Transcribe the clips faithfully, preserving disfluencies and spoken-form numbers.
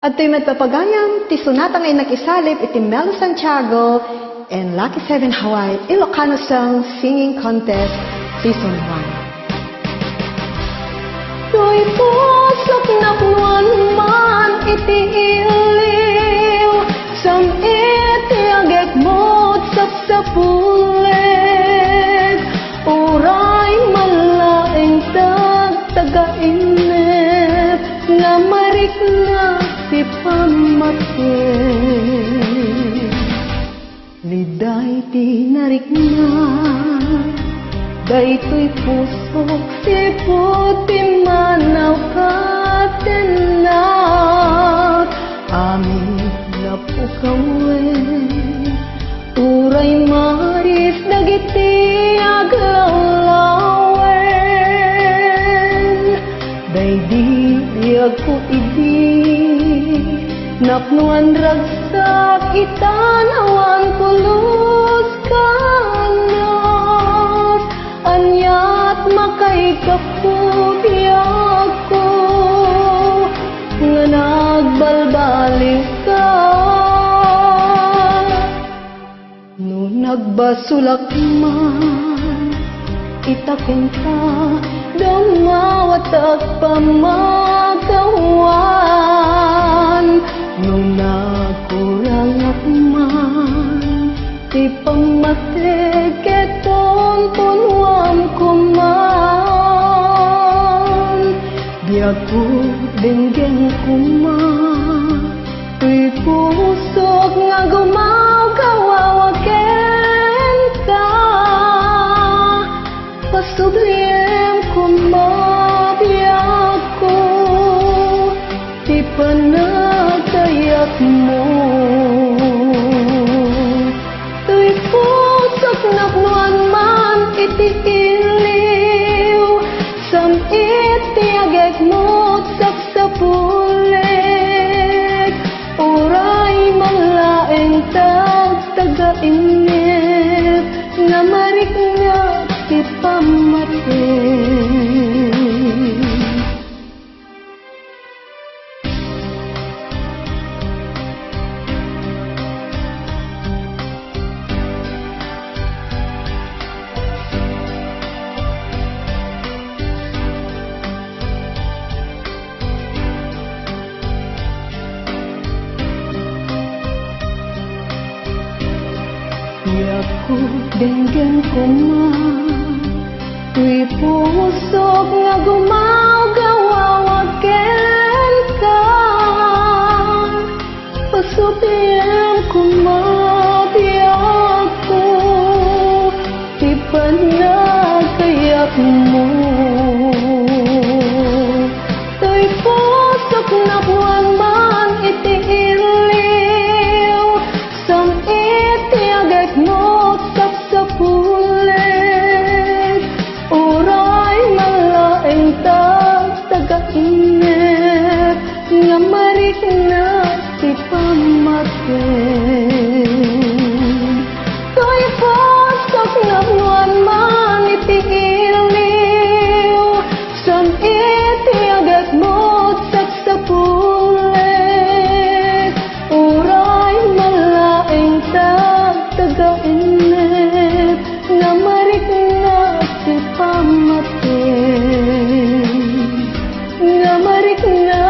Adtoy met, papagayam, ti sonata nga innak isalip iti Melo Santiago and Lucky Seven Hawaii Ilocano Song Singing Contest Season one. Toy pusok napnoan man iti iliw, sam-it ti agekmo sapsapulik, uray man laeng tagtagainep nga marikna ti pammatien. Liday ti narikna, daytoy pusok sipud ti manaw ket tennak. Amin a pukawen, uray maris dagiti aglawlawen. Daydi biagko idi napnoan ragsak itan awan pulos kanas. Aniat makaigapu biagko nga nagbalbaliwka? No nagbasolak man, ita kenka, dammawatak pamagawan. No nagkurangak man, ti pammatik ket punpunuam koman. Biagko, denggen koma, toy pusok nga gumawgawawa kenka. Pasubliem koma, biagko, ti panagkayatmo. Toy pusok napnoan man iti iliw, sam-it ti agekmo sapsapulik, uray man laeng tagtagainep nga marikna ti pammatien. Biagko, denggen koma, toy pusok nga gumawgawawa kenka. Pasubliem koma, biagko, ti panagkayatmo. Toy pusok napnoan man iti iliw, sam-it ti agekmo sapsapulik, uray man laeng tagtagainep nga marikna ti pammatien. Toy pusok napnoan man iti iliw, sam-it ti agekmo sapsapulik, uray man laeng tagtagainep nga marikna ti pammatien, nga marikna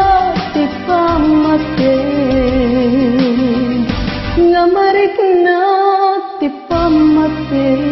ti pammatien, nga marikna ti pammatien.